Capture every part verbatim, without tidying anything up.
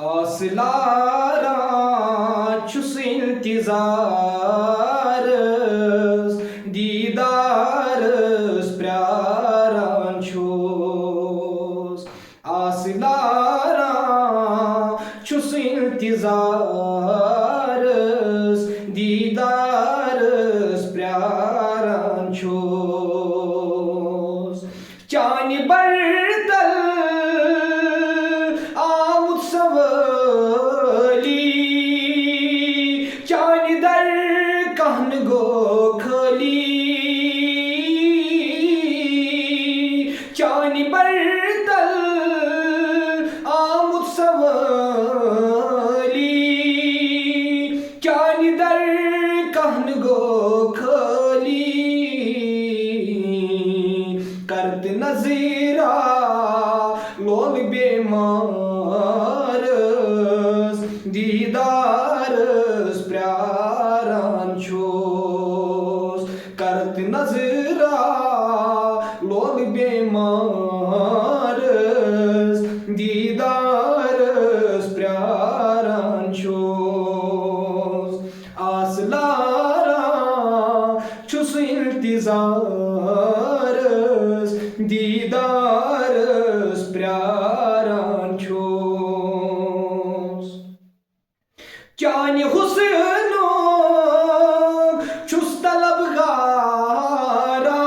آس لاران چھُس انتظارس، دیٖدارس پراران چھُس۔ آس لاران چھُس انتظارس، دیٖدارس پراران چھُس۔ چانہِ بر تل آمُت سوٲلی، چانہِ در کہن گوٚو خٲلی۔ چانہِ بر تل آمُت سوٲلی، چانہِ در کہن گوٚو خٲلی۔ کرتہٕ نظرا لول بیمارس، دیٖدارس پراران چھُس۔ کرتہٕ نظرا لول بیمارس، دیٖدارس پراران چھُس۔ آس لاران چھُس انتظارس، دیٖدارس پراران چھُس۔ چانہِ حسنُک چھُس طلبگارا،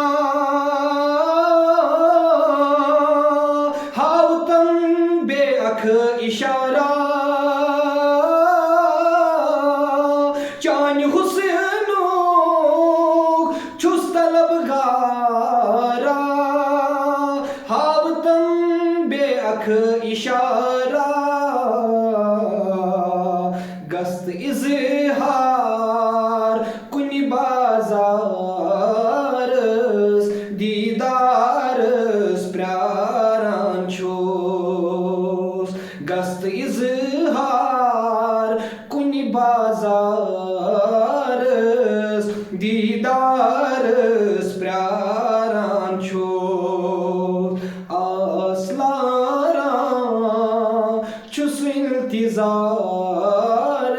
ہاوتن بے اکھ اشارہ۔ چانہِ حسنُک چھُس طلبگارا، ہاوتن بے اکھ اشارہ۔ گژھتہٕ اظہار کُنہِ بازارس، دیٖدارس پراران چھُس۔ گژھتہٕ اظہار کُنہِ بازارس، دیٖدارس پراران چھُس۔ آس لاران چھُس انتظار